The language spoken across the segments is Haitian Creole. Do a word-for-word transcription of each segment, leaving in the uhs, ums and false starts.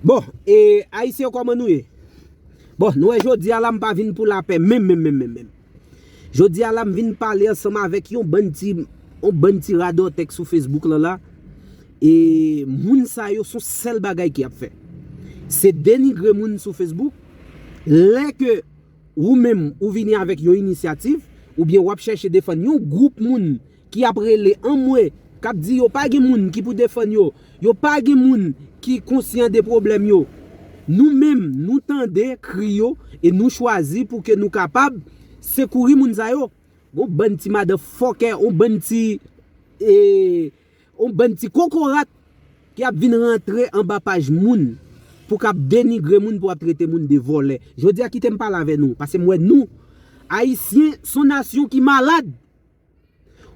Bon, e Ayisyen, kòman nou ye? Bon, nou wè, jodi a la, m pa vin pou lapè menm, menm, menm, menm, menm. Jodi a la, m vin pale ansanm avèk yon bann ti, yon bann ti radòtè k sou Facebook lan la. E moun sa yo, se yon sèl bagay y ap fè. Se denigre moun sou Facebook. Lè ke ou menm, ou vini avèk yon inisyativ, oubyen w ap chèche defann yon gwoup moun ki ap rele anmwe, k ap di yo pa gen moun ki pou defann yo, yo pa gen moun ki konsyan de pwoblèm yo. Nou menm, nou tande kri yo e nou chwazi pou ke nou kapab sekouri moun sa yo. Gon bann ti madan fòkè, on bann ti, e, on bann ti kokorat ki ap vin rantre anba paj moun pou k ap denigre moun, pou ap trete moun de vòlè. Jodi a, kite m pale avè nou, paske m wè nou, Ayisyen, se yon nasyon ki malad.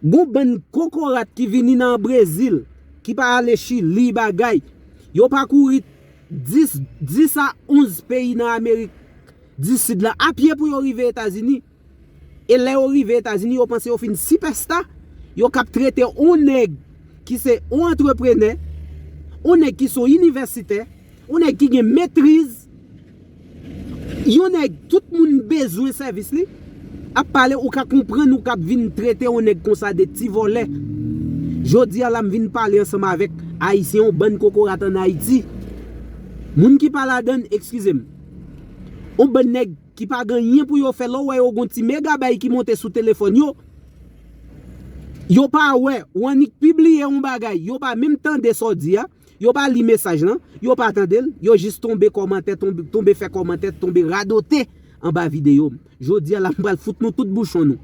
Gon bann kokorat ki vini nan Brezil, ki pa ale Chili, bagay. Yo pakouri dis, dis a onz peyi nan Amerik di Sid la, a pye pou yo rive Etazini. E lè yo rive Etazini, yo panse yo fin sipèsta. Yo k ap trete on nèg ki se on antreprenè, on nèg ki se on inivèsitè, on nèg ki gen metriz, yon nèg tout moun bezwen sèvis li, ap pale, ou ka konprann ou k ap vin trete on nèg konsa de ti vòlè. Jodi a la, m vin pale ansanm avèk Ayisyen, on bann kokorat ann Ayiti. Moun ki pa ladann, eskize m. On bann nèg ki pa gen anyen pou yo fè, lè w wè yo gon ti megabay ki monte sou telefòn yo, yo pa wè, ou annik pibliye yon bagay, yo pa menm tande sa w di a, yo pa li mesaj lan, yo pa tande l, yo jis tonbe kòmantè, tonbe, tonbe fè kòmantè, tonbe radote anba videyo m. Jodi a la, m pral fout nou tout bouchon nou.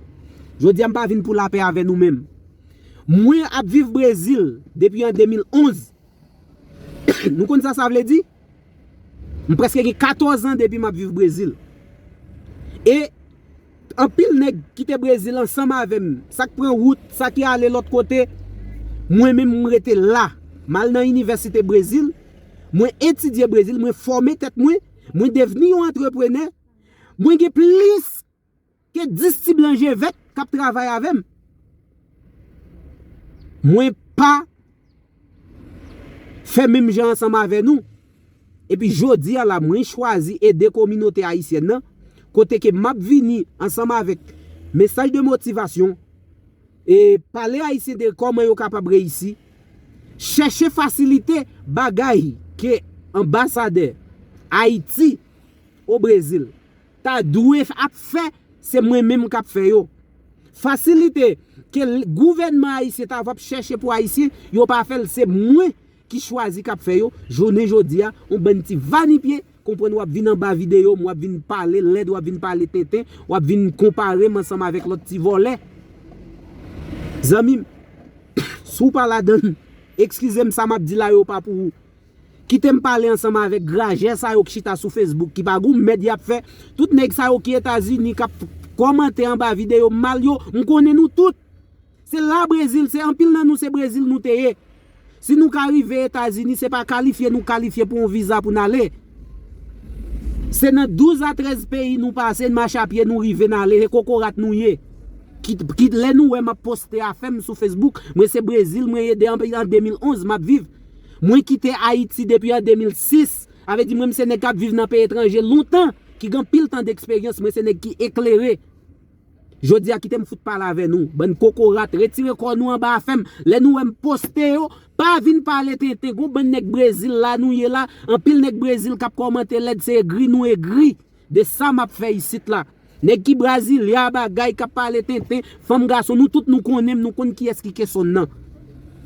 Jodi a, m pa vin pou lapè avè nou menm. Mwen ap viv Brezil depi an de mil onz. Nou konn sa sa vle di? M prèske gen katòz an depi m ap viv Brezil. E anpil nèg kite Brezil ansanm avè m. Sa k pran wout, sa ki ale lòt kote. Mwen menm, m rete la. M al nan inivèsite Brezil. Mwen etidye Brezil. Mwen fòme tèt mwen. Mwen devni yon antreprenè. Mwen gen plis ke dis ti blan je vèt k ap travay avè m. Mwen pa fè menm jan ansanm avè nou. Epi jodi a la, mwen chwazi ede kominote ayisyèn nan, kote ke m ap vini ansanm avèk mesaj de motivasyon, e pale Ayisyen de kòman yo kapab reyisi, chèche fasilite bagay ke anbasadè Ayiti o Brezil ta dwe ap fè, se mwen menm k ap fè yo. Fasilite ke l-, gouvènman ayisyen ta ap chèche pou Ayisyen, yo pa fè l, se mwen ki chwazi k ap fè yo. Jounen jodi a, on bann ti vanipye, konprann w ap vin anba videyo m, w ap vin pale lèd, w ap vin pale tenten, w ap vin konpare m ansanm avèk lòt ti vòlè. Zanmi m, si w pa ladann, eskize m, sa m ap di la yo pa pou ou. Kite m pale ansanm avèk grajè sa yo k chita sou Facebook, ki pa gon mèd y ap fè. Tout nèg sa yo ki Etazini k ap kòmante anba videyo m mal yo, m konnen nou tout. Se la Brezil, se anpil nan nou se Brezil nou te ye. Si nou ka rive Etazini, se pa kalifye nou kalifye pou yon viza pou n ale. Se nan douz a trèz peyi nou pase, n mache a pye nou rive n ale, se kokorat nou ye. Kit, kit lè nou wè m ap poste afè m sou Facebook, mwen se Brezil, mwen ye de, an, an de mil onz m ap viv. Mwen kite Ayiti depi an de mil sis. Sa vle di mwen, m se nèg k ap viv nan peyi etranje lontan, ki gen anpil tan deksperyans, mwen se nèg ki eklere. Jodi a, kite m fout pale avè nou. Bann kokorat, retire kò nou anba afè m. Lè nou wè m poste yo, pa vin pale tenten. Gon bann nèg Brezil la nou ye la, anpil nèg Brezil k ap kòmante lèd, se egri nou egri de sa m ap fè isit la. Nèg ki Brasilia bagay k ap pale tenten, fanm gason, nou tout nou konnen m, nou konn kiyès ki Kesonn nan.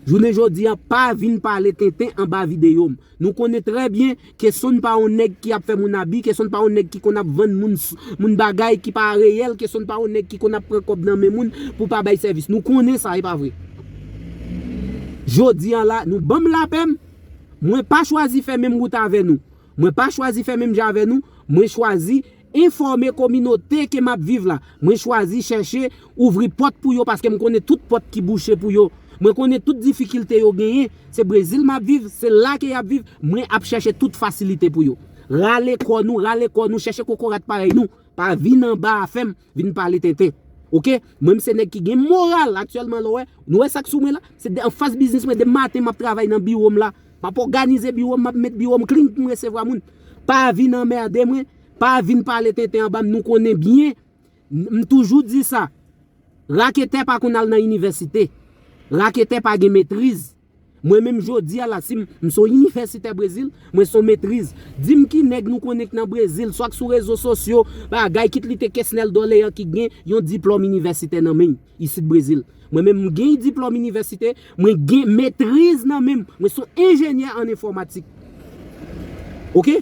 Jounen jodi a, pa vin pale tenten anba videyo m. Nou konnen trè byen, Kesonn pa yon nèg ki ap fè moun abi, Kesonn pa yon nèg ki konn ap vann moun s-, moun bagay ki pa reyèl, Kesonn pa yon nèg ki konn ap pran kòb nan men moun pou pa bay sèvis. Nou konnen sa, e pa vre? Jodi a la, nou ban m lapè m, mwen pa chwazi fè menm wout avè nou. Mwen pa chwazi fè menm jan avè nou, mwen chwazi enfòme kominote ke m ap viv la. Mwen chwazi chèche ouvri pòt pou yo paske m konnen tout pòt ki bouche pou yo. Mwen konnen tout difikilte yo genyen. Se Brezil m ap viv, se la ke y ap viv. Mwen ap chèche tout fasilite pou yo. Rale kò nou, rale kò nou, chèche kokorat parèy nou. Pa vin anba afè m, vin pale tenten. Oke? Mwen, m se nèg ki gen moral aktyèlman, lè w wè. Nou wè sa k sou mwen la? Se de, anfas biznis mwen, de maten m ap travay nan biwo m la. M ap òganize biwo m, m ap met biwo m clean pou m resevwa moun. Pa vin anmède mwen, pa vin pale tenten anba m, nou konnen byen. M, m toujou di sa. Raketè pa konn al nan inivèsite. Raketè pa gen metriz. Mwen menm jodi a la, si m, m se yon inivèsitè Brezil, mwen se yon metriz. Di m ki nèg nou konnen k nan Brezil, swa k sou rezo sosyo, bagay, kit li te Kesnel Doléan ki gen yon diplòm inivèsitè nan men l, isit Brezil. Mwen menm, m gen diplòm inivèsite, mwen gen metriz nan men m. Mwen se yon enjenyè an enfòmatik. Oke?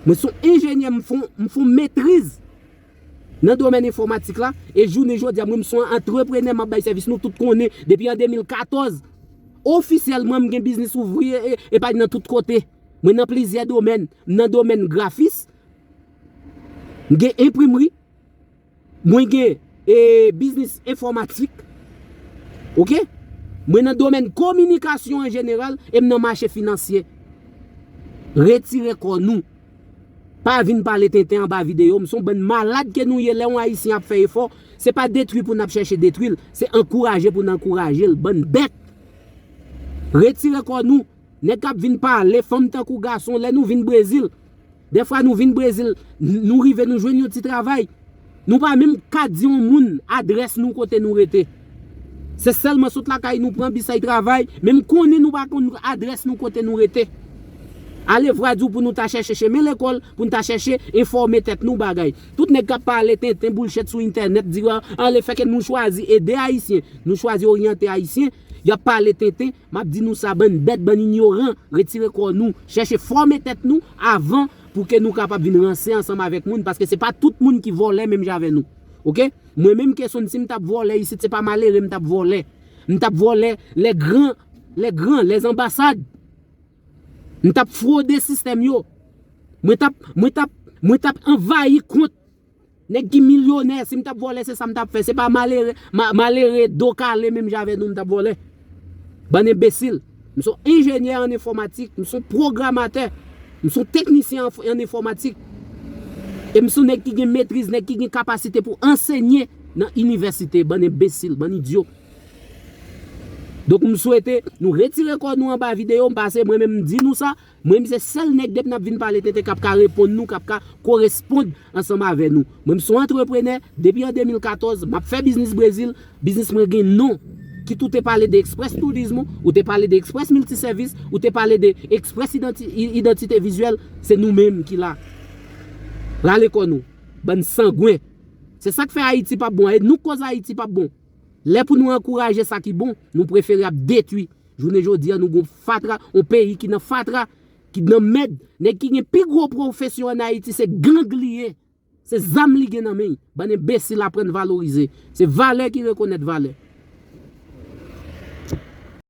Mwen se yon enjenyè, m fè yon, m fè yon metriz nan domèn enfòmatik la, e jounen jodi a, mwen, m se yon antreprenè, m ap bay sèvis, nou tout konnen, depi an de mil katòz, ofisyèlman, m gen biznis ouvriye e, e pa nan tout kote. Mwen nan plizyè domèn, m nan domèn grafis, m gen enprimri, mwen gen, e, biznis enfòmatik, oke? Mwen nan domèn kominikasyon an jeneral, e m nan mache finansye. Retire kò nou. Pa vin pale tenten anba videyo m. Se yon bann malad ke nou ye. Lè yon Ayisyen ap fè efò, se pa detwi pou n ap chèche detwi l, se ankouraje pou n ankouraje l. Bann bèt. Retire kò nou. Nèg k ap vin pale, fanm tankou gason, lè nou vin Brezil, dèfwa nou vin Brezil, n-, nou rive, nou jwenn yon ti travay. Nou pa menm ka di yon moun adrès nou kote nou rete. Se sèlman sot lakay nou pran bis al travay, men m konnen nou pa konn adrès nou kote nou rete. Ale vwa di w pou nou ta chèche chemen lekòl, pou n ta chèche enfòme tèt nou bagay. Tout nèg k ap pale tenten, boulchet sou entènèt, di, "Ah, ale fè ke nou chwazi ede Ayisyen, nou chwazi oryante Ayisyen." Y ap pale tenten, m ap di nou sa, bann bèt, bann inyoran, retire kò nou, chèche fòme tèt nou avan pou ke nou kapab vin ranse ansanm avèk moun, paske se pa tout moun ki vòlè menm jan avè nou. Oke? Mwen menm, Kesonn, si m t ap vòlè isit, se pa malere m t ap vòlè. M t ap vòlè les grands, les grands, les ambassades. M t ap fwode sistèm yo. Mwen t ap, mwen t ap, mwen t ap anvayi kont nèg ki milyonè. Si m t ap vòlè, se sa m t ap fè. Se pa malere, ma-, malere do kale menm jan avè nou m t ap vòlè. Bann enbesil. M se yon enjenyè an enfòmatik, m se yon pwogramatè, m se yon teknisyen an, an enfòmatik. E m se yon nèg ki gen metriz, nèg ki gen kapasite pou ansenye nan inivèsite. Bann enbesil, bann idyo. Donk, m swete nou retire kò nou anba videyo m, paske mwen menm m di nou sa, mwen menm se sèl nèg depi n ap vin pale tenten k ap ka reponn nou, k ap ka koresponn ansanm avè nou. Mwen menm se yon antreprenè, depi an de mil katòz, m ap fè biznis Brezil, biznis mwen gen non. Kit ou te pale de Express Turismo, ou te pale de Express Multiservice, ou te pale de Express Identi-, I-, Identité Visuelle, se nou menm ki la. Rale kò nou, bann sangwen. Se sa k fè Ayiti p ap bon, e nou k koz Ayiti p ap bon. Lè pou nou ankouraje sa ki bon, nou prefere ap detwi. Jounen jodi a, nou gon fatra, yon peyi ki nan fatra, ki nan mèd. Nèg ki gen pi gwo pwofesyon ann Ayiti, se gang li ye. Se zam li gen nan men l. Bann enbesil, aprann valorize. Se valè ki rekonèt valè.